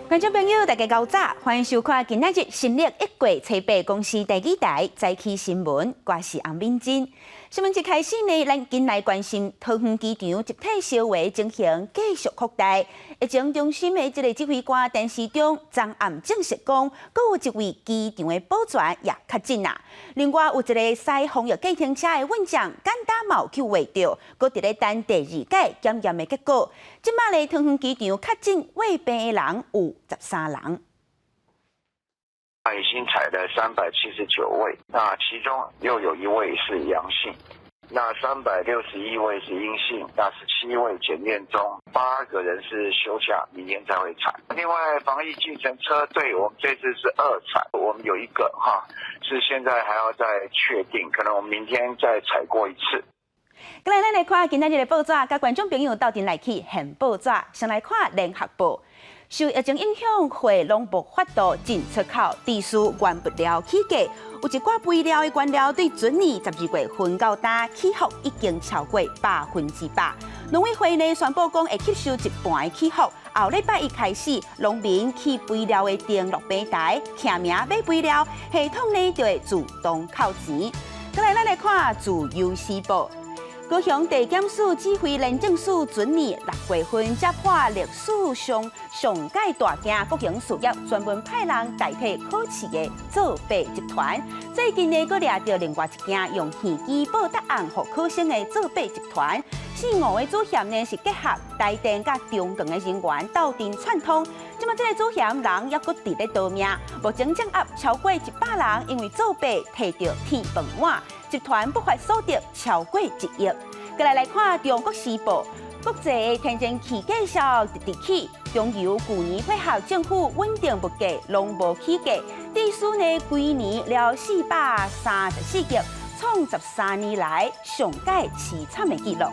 觀眾朋友，大家𠢕早，歡迎收看今仔日新曆一月初八公視第二台早起新聞，我是洪敏珍。新聞一開始呢，咱緊來關心桃園機場集體燒話情形繼續擴大。疫情中心的這个指揮官陳時中，昨暗證實講，閣有一位機場的保全也確診啦。另外有一個駛防疫計程車的運將，簡單嘛有去畫著，閣佇咧等第二擺檢驗的結果。這馬咧桃園機場確診患病的人有13人。已經採了379位，那其中又有一位是陽性，那361位是陰性，那17位檢驗中，8個人是休假，明天才會採。另外，防疫計程車隊，我們這次是二採，我們有一個哈，是現在還要再確定，可能我們明天再採過一次。過來，咱來看今仔日的報紙，佮觀眾朋友鬥陣來去現報紙，先來看聯合報。受疫情影響，貨攏無法度進出口，致使原物料起價。有一寡肥料的原料對準年12月份到今起幅已經超過100%。農委會呢宣布講會吸收一半的起幅。後禮拜一開始，農民去肥料的登錄平台，簽名買肥料，系統呢就會自動扣錢。過來，咱來看自由時報。高雄地檢署指揮廉政署準年6月份才破歷史上上蓋大件國營事業專門派人代替考試的作弊集團。最近呢，閣掠著另外一件用耳機報答案予考生的作弊集團。四五个主嫌呢是結合台電佮中鋼的人員鬥陣串通。這馬這个主嫌人猶閣佇咧逃命，目前掌握超過100人，因為作弊提著鐵飯碗。集團不法所得超過1億。過來來看《中國時報》，國際的天然氣價數直直起，中油舊年配合政府穩定物價，攏無起價，致使呢規年了434億，創13年來上蓋淒慘的紀錄。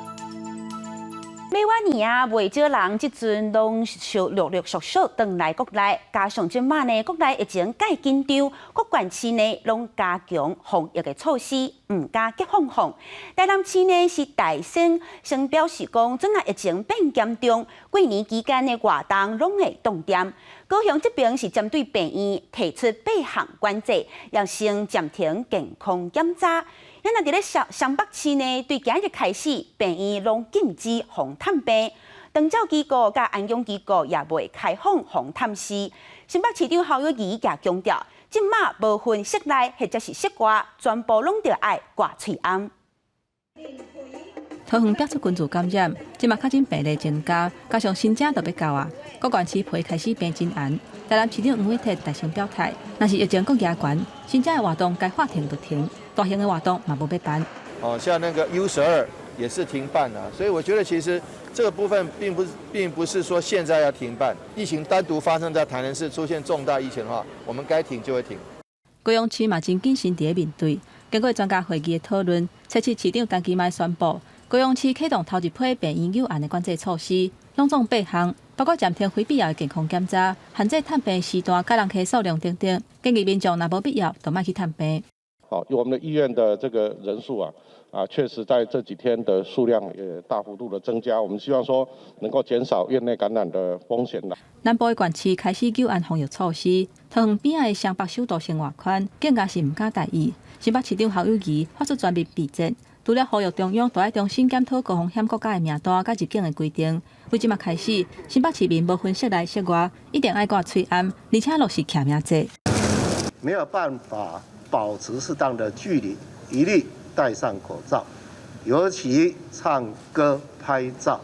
欲晚年啊，袂少人這陣攏陸陸續續轉來國內，加上這馬呢，國內疫情蓋緊張，各縣市呢攏加強防疫的措施，毋敢急放放。台南市呢是大先先表示講，這若疫情變嚴重，過年期間的活動攏會凍點。高雄這邊是針對病院提出八項管制，要先暫停健康檢查。咱若佇咧雙北市呢，對今日開始，病院攏禁止予探病，長照機構佮安養機構也袂開放予探視。新北市長侯友宜也強調，這馬無分室內或者是室外，全部攏著愛掛喙罨。桃園爆出群聚感染，這馬確診病例增加，加上新正就欲到啊，各縣市批開始變真嚴。台南市長黃偉哲大聲表態，若是疫情閣加懸，新正的活動該喊停就停，大型的活動嘛無欲辦。哦，像那個 U12也是停辦啊，所以我覺得其實這個部分並不是說現在要停辦，疫情單獨發生在台南市出現重大疫情的話，我們該停就會停。高雄市嘛真謹慎佇咧面對，經過專家會議的討論，初七市長陳其邁宣布，高雄市啟動頭一批病院有限的管制措施，攏總八項，包括暫停非必要的健康檢查、限制探病時段、佮人客數量等等。建議民眾若無必要，就莫去探病。好，我們的醫院的這個人數啊，確實在這幾天的數量也大幅度的增加。我們希望說能夠減少院內感染的風險啦。南部的縣市開始有限防疫措施，桃園邊仔的雙北首都生活圈更加是毋敢大意。新北市長侯友宜發出全面備戰，除了呼籲中央著愛重新檢討高風險國家的名單佮入境的規定。對這馬開始，新北市民無分室內室外，一定愛掛喙罨，而且落實記名制。沒有辦法保持適當的距離，一律戴上口罩，尤其唱歌拍照，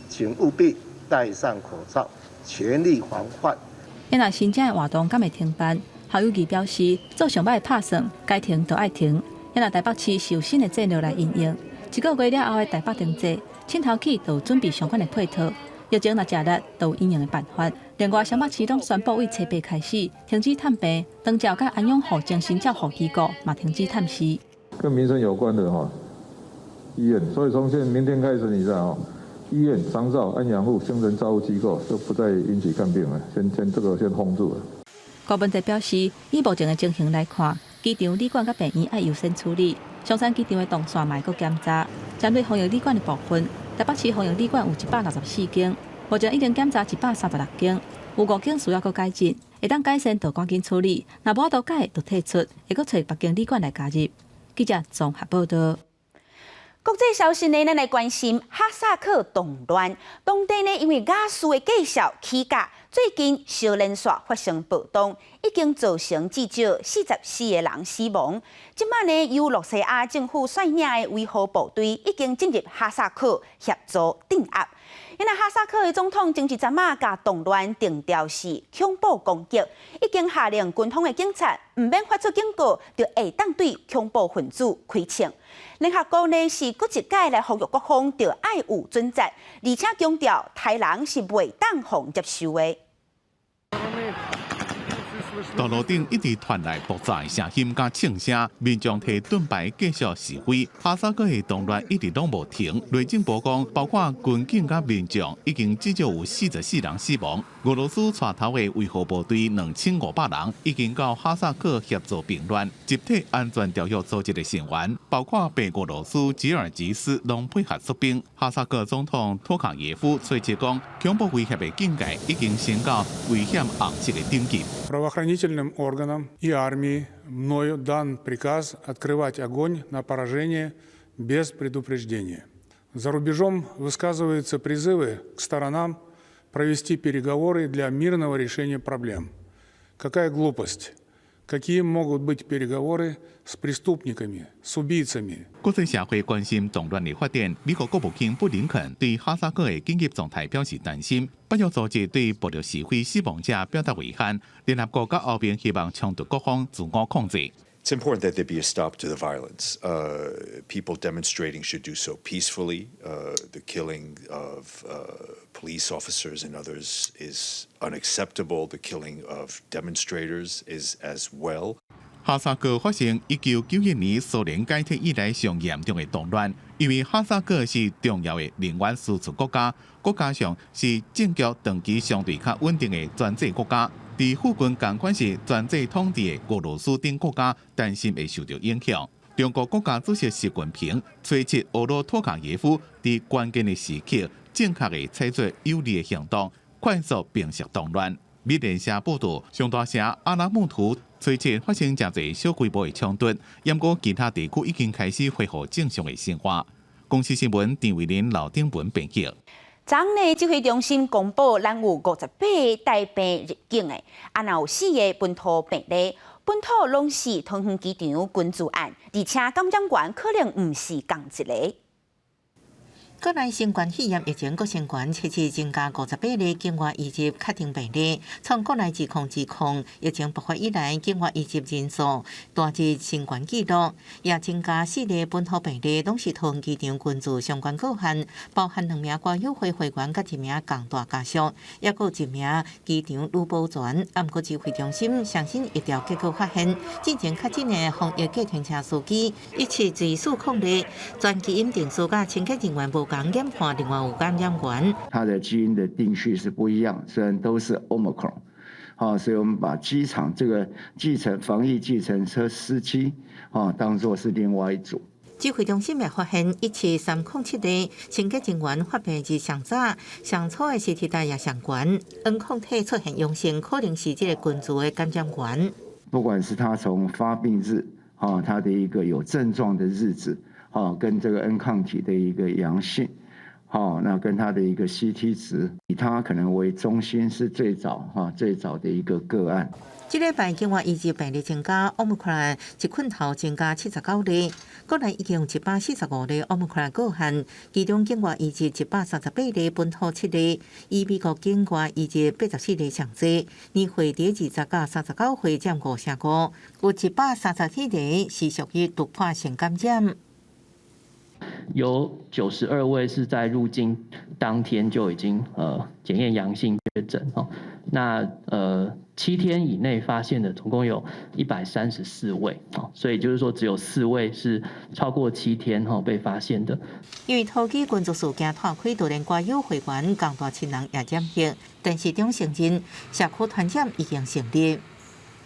請務必戴上口罩，全力防範。若新正的活動敢會停辦？侯友宜表示，做上歹的拍算，該停就愛停。若台北市是有新的戰略來因應，一個月了後的台北停滯，凊頭起就有準備相關的配套。疫情若誠力，就有因應的辦法。另外，雙北市攏宣布對初八開始停止探病，長照佮安養護精神照護機構嘛停止探視。跟民生有關的哈醫院，所以從現明天開始，你知道醫院、長照、安養護、精神照護機構就不再允許看病了，先這個先封住了。郭文哲表示，以目前的情形來看，機場旅館佮病院愛優先處理，松山機場的動線嘛會閣檢查。針對防疫旅館的部分，台北市防疫旅館有164間，目前已經檢查136間。有五間需要閣改進，會當改善就趕緊處理，若無法度改就退出，會閣揣別間旅館來加入。記者綜合報道。國際消息呢，咱來關心哈薩克動亂。當地呢，因為瓦斯的繼續起價，最近小連續發生暴動，已經造成至少44個人死亡。這擺呢，由羅西亞政府率領的維和部隊已經進入哈薩克協助鎮壓。因為哈薩克的總統前一陣仔共動亂定調是恐怖攻擊，已經下令軍方的警察毋免發出警告，就會當對恐怖分子開槍。聯合國呢是閣一擺來呼籲各方著愛有準則，而且強調刣人是袂當予接受的。道路頂一直傳來爆炸的聲音佮槍聲，民眾提盾牌繼續示威。哈薩克的動亂一直攏無停。內政部講，包括軍警佮民眾，已經至少有44人死亡。俄羅斯帶頭的維和部隊2500人，已經到哈薩克協助平亂。集體安全條約組織的成員，包括白俄羅斯、吉爾吉斯，攏配合出兵。哈薩克總統托卡耶夫隨即講，恐怖威脅的境界已經升到危險紅色的等級。 Правоохранительным органам и армии мною дан приказ открывать огонь на поражение без предупреждения. За рубежом высказываются призывы к сторонам провести переговоры для мирного решения проблем. Какая глупость! Какие могут быть переговоры с преступниками, с убийцами? 國際社會關心動亂的發展，美國國務卿布林肯對哈薩克的緊急狀態表示擔心。北約組織對暴力示威死亡者表達遺憾。聯合國佮歐盟希望衝突各方自我控制。 It's important that there be a stop to the violence. People demonstrating should do so peacefully. The killing of police officers and others is unacceptable. The killing of demonstrators is as well. 哈薩克發生1991年蘇聯解體以來上嚴重的動亂，因為哈薩克是重要的能源輸出國家，閣加上是政局長期相對較穩定的專制國家，佇附近仝款是專制統治的俄羅斯等國家擔心會受到影響。中國國家主席習近平揣測俄羅托卡耶夫佇關鍵的時刻正確的採取有力的行動，快速平息動亂。美聯社報道，上大城阿拉木圖隨即發生誠濟小規模的衝突，毋過其他地區已經開始恢復正常的生活。公視新聞陳慧琳、劉丁文編輯。昨昏指揮中心公布，咱有58個帶病入境的，啊，若有四个本土病例，本土攏是桃園機場群聚案，而且感染源可能毋是仝一个。國內新冠肺炎疫情閣升懸，七日增加58例境外移入確定病例，創國內2020疫情爆發以來境外移入人數單日新懸紀錄，也增加四例本土病例，攏是桃園機場群聚相關個案，包含兩名歌友會會員佮一名共大家屬，抑閣有一名機場女保全。啊，毋過指揮中心相信疫調結果發現，之前確診的防疫計程車司機一七追溯控例，全基因定序佮清潔人員無仝研判，另外有感染源。它的基因的定序是不一樣，雖然都是 Omicron，好，所以我們把機場這個計程防疫計程車司機啊，當作是另外一組。指揮中心也發現17307例清潔人員發病日上早，上初的 CT 值也上懸，N 抗體出現陽性，可能是這個群聚的感染源。不管是他從發病日，啊，他的一個有症狀的日子，啊，跟這個 N 抗體的一個陽性，好，那跟他的一個 CT 值，以他可能為中心是最早哈最早的一個個案。這禮拜境外移入病例增加，Omicron 一困頭增加79例，國內已經有145例 Omicron 個案，其中境外移入138例，本土七例，以美國境外移入84例上濟。年歲佇20到39歲佔5成5，有137例是屬於突破性感染。有92位是在入境當天就已經檢驗陽性確診哦，那7天以內發現的總共有134位哦，所以就是說只有四位是超過七天吼被發現的。因為桃機群聚事件拖開，就連歌友會員江大親人也染疫，陳時中承認社區傳染已經成立。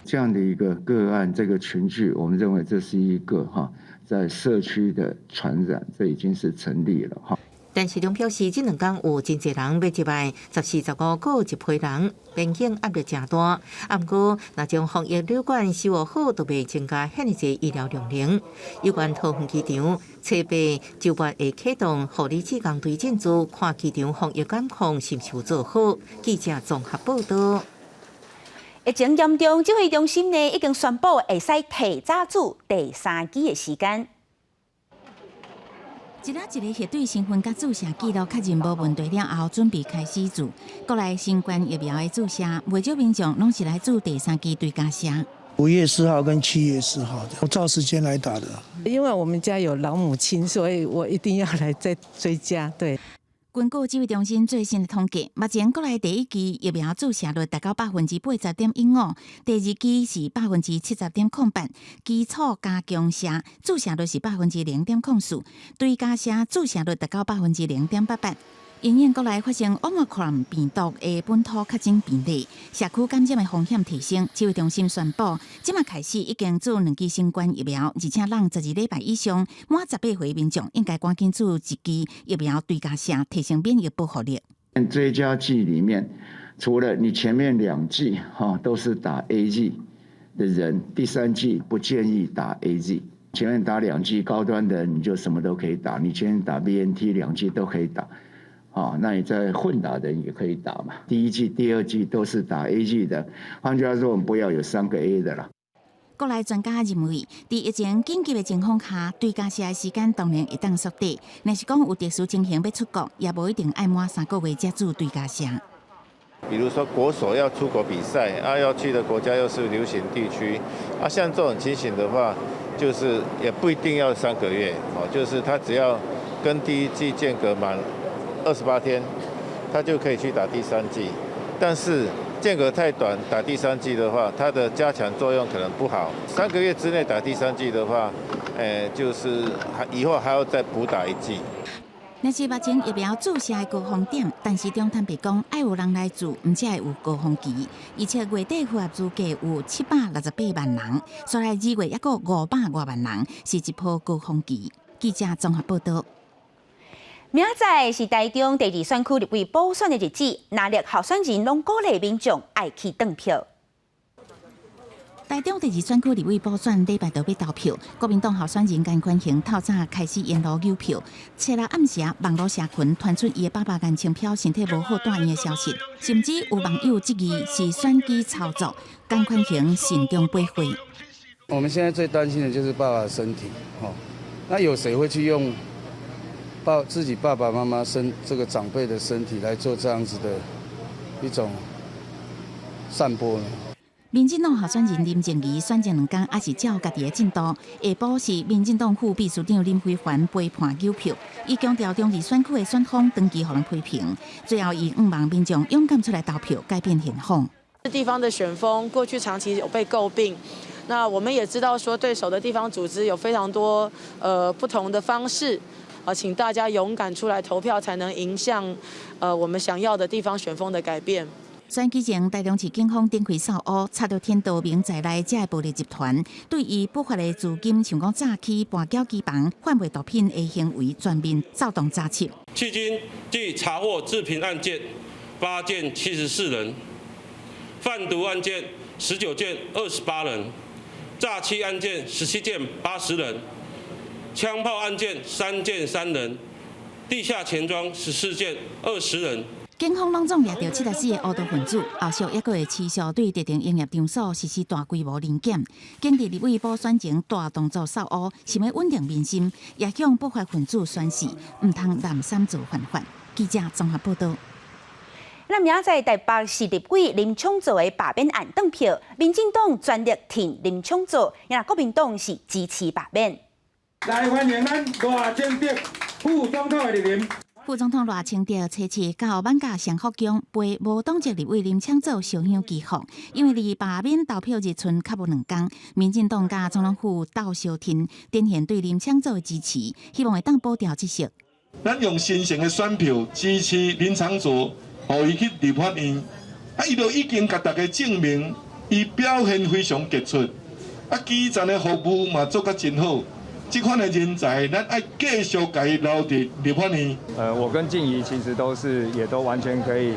這樣的一個個案，這個群聚，我們認為這是一個哈在社區的傳染，這已經是成立了哈。陳時中表示，這兩工有真濟人欲入來，14、15閣一批人，邊境壓力誠大。啊，毋過若將防疫旅館修好，就袂增加遐爾濟醫療量能。有關桃園機場，初八周末會啟動護理志工隊進駐，看機場防疫管控是毋是有做好。記者綜合報道。疫情嚴重，指揮中心呢已經宣布會使提早注第三劑的時間。一仔一个核對身份佮注射記錄確認無問題了後，準備開始注。國內新冠疫苗的注射，袂少民眾攏是來注第三劑追加射。5月4號跟7月4號，我照時間來打的。因為我們家有老母親，所以我一定要來再追加。對。根據指揮中心最新的統計，目前國內第一劑疫苗注射率達到80.15%，第二劑是70.08%，基礎加強射注射率是0.04%，追加射注射率達到0.88%。因應國內發生 Omicron 病毒的本土確診病例，社區感染的風險提升，指揮中心宣布，這馬開始已經注兩劑新冠疫苗，而且攏12禮拜以上滿18歲民眾應該趕緊注一劑疫苗追加射，提升免疫保護力。追加劑裡面，除了你前面兩劑哈都是打 AZ 的人，第三劑不建議打 AZ。前面打兩劑高端的，你就什麼都可以打；你前面打 BNT 兩劑都可以打。哦，那你在混打的人也可以打嘛。第一劑、第二劑都是打 AZ 的，換句話說，我們不要有三個 A 的啦。國內專家認為，佇疫情緊急的情況下，追加射的時間當然會當縮短。若是講有特殊情形欲出國，也無一定愛滿3個月才注追加射。比如說國手要出國比賽，啊要去的國家又是流行地區，啊像這種情形的話，就是也不一定要3個月，哦，就是他只要跟第一劑間隔滿28天，他就可以去打第三劑。但是間隔太短，打第三劑的話，它的加強作用可能不好。3個月之內打第三劑的話，就是還以後還要再補打一劑。若是目前疫苗注射的高峰點，但是中坦白講，愛有人來注，毋才會有高峰期。而且月底符合資格有768萬人，煞來2月猶閣500外萬人，是一波高峰期。記者綜合報道。明仔載是台中第二選區立委補選的日子，藍綠候選人攏鼓勵民眾愛去轉票。台中第二選區立委補選禮拜就欲投票，國民黨候選人顏寬恆透早開始沿路誘票，七日暗時網路社群傳出伊的爸爸顏清標身體無好蹛院的消息，甚至有網友質疑是選舉操作，顏寬恆慎重回回。我們現在最擔心的就是爸爸的身體，那有誰會去用自己爸爸媽媽身這個長輩的身體來做這樣子的一種散播呢？民進黨候選人林靜儀選前兩工也是照家己的進度，下晡是民進黨副秘書長林飛帆陪伴誘票，伊強調中二選區的選風長期予人批評，最後伊向望民眾勇敢出來投票，改變現況。地方的選風過去長期有被詬病，那我們也知道說對手的地方組織有非常多不同的方式，啊，請大家勇敢出來投票，才能迎向我們想要的地方選風的改變。選舉前，台中市警方展開掃烏，查著天道盟在內這个暴力集團對伊不法的資金，像講詐欺、搬繳機房、販賣毒品的行為全面躁動查緝。迄今計查獲治貧案件8件74人，販毒案件19件28人，詐欺案件17件80人，槍炮案件3件3人，地下錢莊14件20人。警方攏總掠著74個烏道分子，後續猶閣會持續對特定營業場所實施大規模臨檢。警佇立委補選前大動作掃烏，想欲穩定民心，也向不法分子宣示，毋通濫散做犯法。記者綜合報道。那明仔載台北市立委林昶佐的罷免案轉票，民進黨全力挺林昶佐，若國民黨是支持罷免。來歡迎咱賴清德副總統的蒞臨。副總統賴清德初七到艋舺雙福宮陪無黨籍立委林昶佐燒香祈福，因為離罷免投票日賰較無2工，民進黨佮總統府鬥相挺，展現對林昶佐的支持，希望會當保牢這席。咱用神聖的選票支持林昶佐，予伊去立法院，啊，伊就已經共大家證明，伊表現非常傑出，啊，基層的服務嘛做甲真好，這款的人才，咱愛繼續共伊留佇立法院。我跟靜怡其實都是，也都完全可以，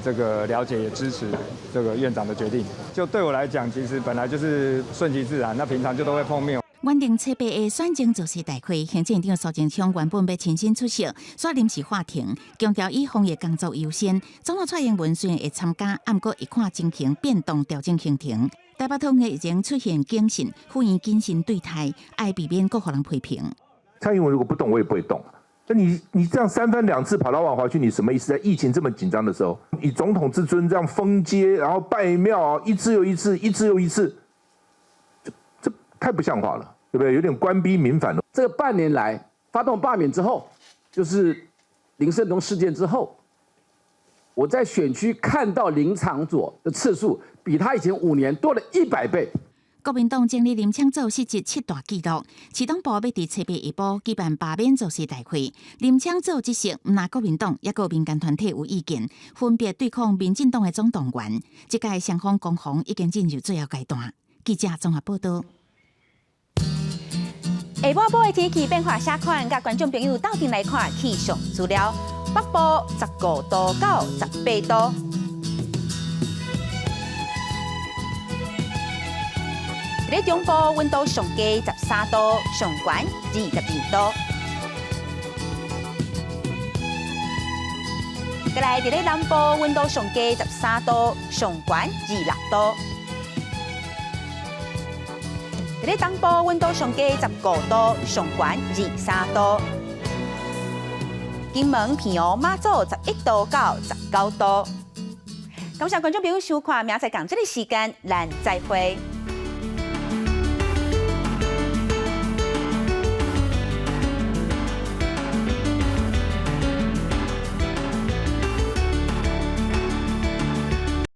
這個了解也支持這個院長的決定。就對我來講，其實本來就是順其自然，那平常就都會碰面。原定初八的選前造勢大會，行政院長蘇貞昌原本欲親身出席，煞臨時喊停，強調以防疫工作優先。總統蔡英文雖然會參加，毋過會看情形變動調整行程。台北桃園疫情出現警訊，府院謹慎對待，愛避免閣予人批評。蔡英文如果不動，我也不會動。那你這樣三番兩次跑到萬華去，你什麼意思？在疫情這麼緊張的時候，以總統之尊這樣封街，然後拜廟，一次又一次，一次又一次，這太不像話了，對不對？有點官逼民反了。這半年來發動罷免之後，就是林勝東事件之後，我在選區看到林昶佐的次數，比他以前5年多了100倍。國民黨總理林昶佐失職七大紀錄，市黨部欲佇初八下晡舉辦罷免造勢大會。林昶佐這席，毋但國民黨，抑閣民間團體有意見，分別對抗民進黨的總動員。這屆雙方攻防已經進入最後階段。記者綜合報道。下半晡的天氣變化啥款？佮觀眾朋友鬥陣來看氣象資料。北部15度到18度。佇中部溫度上低13度，上懸22度。再來，佇咧南部溫度上低13度，上懸26度。佇咧東部溫度上低15度，上懸23度。金門、澎湖、馬祖11度到19度。感謝觀眾朋友收看，明仔載仝這个時間，咱再會。